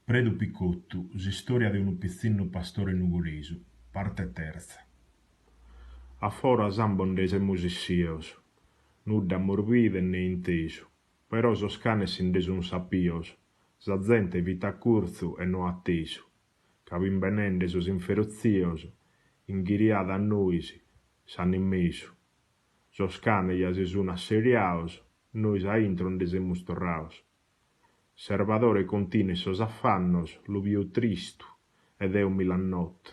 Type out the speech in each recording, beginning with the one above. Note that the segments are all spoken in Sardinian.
Predu Picottu, s'istòria de unu pitzinnu pastore nugoresu, parte tertza. A foras ambos nde semus issios, nudda amus bidu e ne intesu, però sos canes si nde sun sapios, sa zente fit acurtzu e no atesu, ca fin benende sos inferotzios, inghiriadu a nois s'an in mesu. Sos canes ja si sun asseriaos, nois a intro nde semus torraos. Serbadore continu in sos afannos, lu bio tristu e deo mi l'annoto.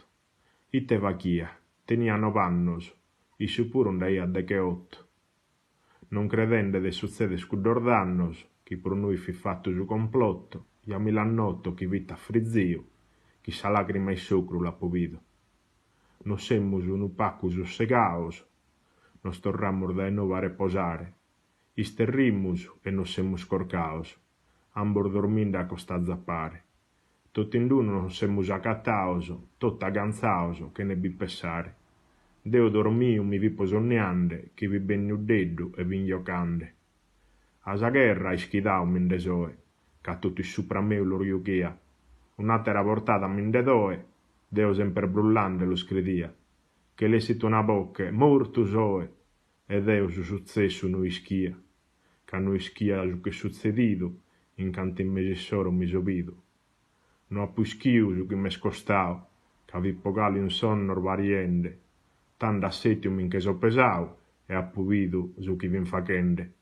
Ite faghia? Tenia nov'annos, issu puru nd'aiat degheoto. Non credende de sutzeder cuddos dannos, chi pro nois fit fatu su complotto, ja mi l'annoto chi fit afriziu, chi sa lagrima in s'ocru l'apo bidu. Nos semus unu pacu sussegaos, nos torramus dae nou a reposare, Isterrimus e nos semus corcaos, ambos dorminde a costazu a pare. Tot'in d'unu nos semus acataos, totu agantzaos, chene bi pessare. Deo dormiu mi fipo sonniande chi fit benniu Deddu e fin jocande. A sa gherra ischidau mi nde soe, ca totu issupra meu los juchia. Un'atera bortada mi nde doe, deo semper brullande los credia. Che l'essit una boche, mortu soe! E deo su sutzessu no ischia, ca no ischia su ch'est sutzedidu in cantu in mesu issoro mi so bidu. No apo ischiu su chi m'est costau, ca fipo galu in sonnos bariende, tando a sètiu mi nche so pesau e apo bidu su chi fin faghende.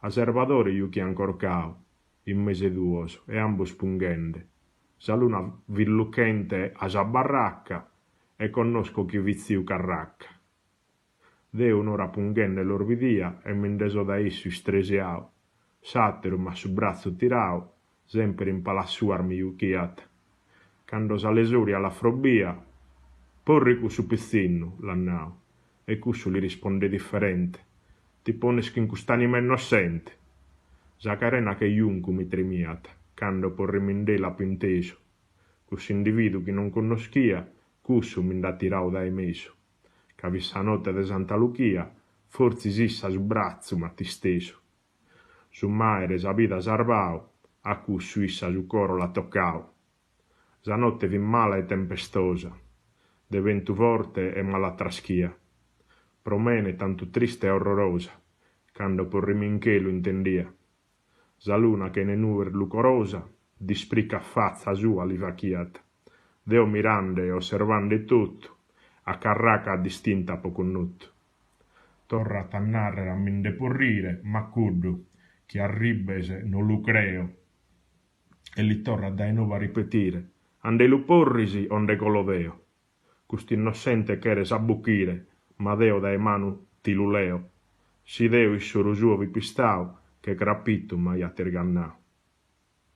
A Serbadore juchian corcau, in mesu 'e duos e ambos punghende. Sa luna fit luchente a sa barraca e connosco chi fit tziu Carraca. Deo un'ora punghende los bidia e mi nde so dae issu istresiau, s'àteru m'at su bratzu tirau, semper in palas suas mi juchiat. Cando sa lesoria l'at frobbia, Porri cussu pitzinnu, l'at nau, e cussu li rispondet diferente, Ti pones chin cust'ànima innossente? Sa carena che juncu mi tremiat, cando porrimindelu apo intesu. Cuss'individu chi non connoschia, cussu mi nd'at tirau dae mesu. Ca fit sa note de Santa Luchia, fortzis issa su bratzu m'at istesu. Su m'àere sa vida sarbau, a cussu issa su coro l'at tocau. Sa note fit mala e tempestosa, de bentu forte e mala traschia. Pro mene tantu triste e orrorosa, cando porriminchelu intendia. Sa luna chene nues lucorosa, d'ispricu a fatza sua li fachiat. Deo mirande e osservande totu, a Carraca distinta apo connotu. Torrat a narrer a mi nde porrire, ma cuddu, chi arribes no lu creo. E li torrat dae nou a ripetire, a nde lu porris o nde colo deo? Cust'innossente cheres a bochire, ma deo dae manu ti lu leo. Si deo issoru suo fipo istau, che crapittu m'aiat irgannau.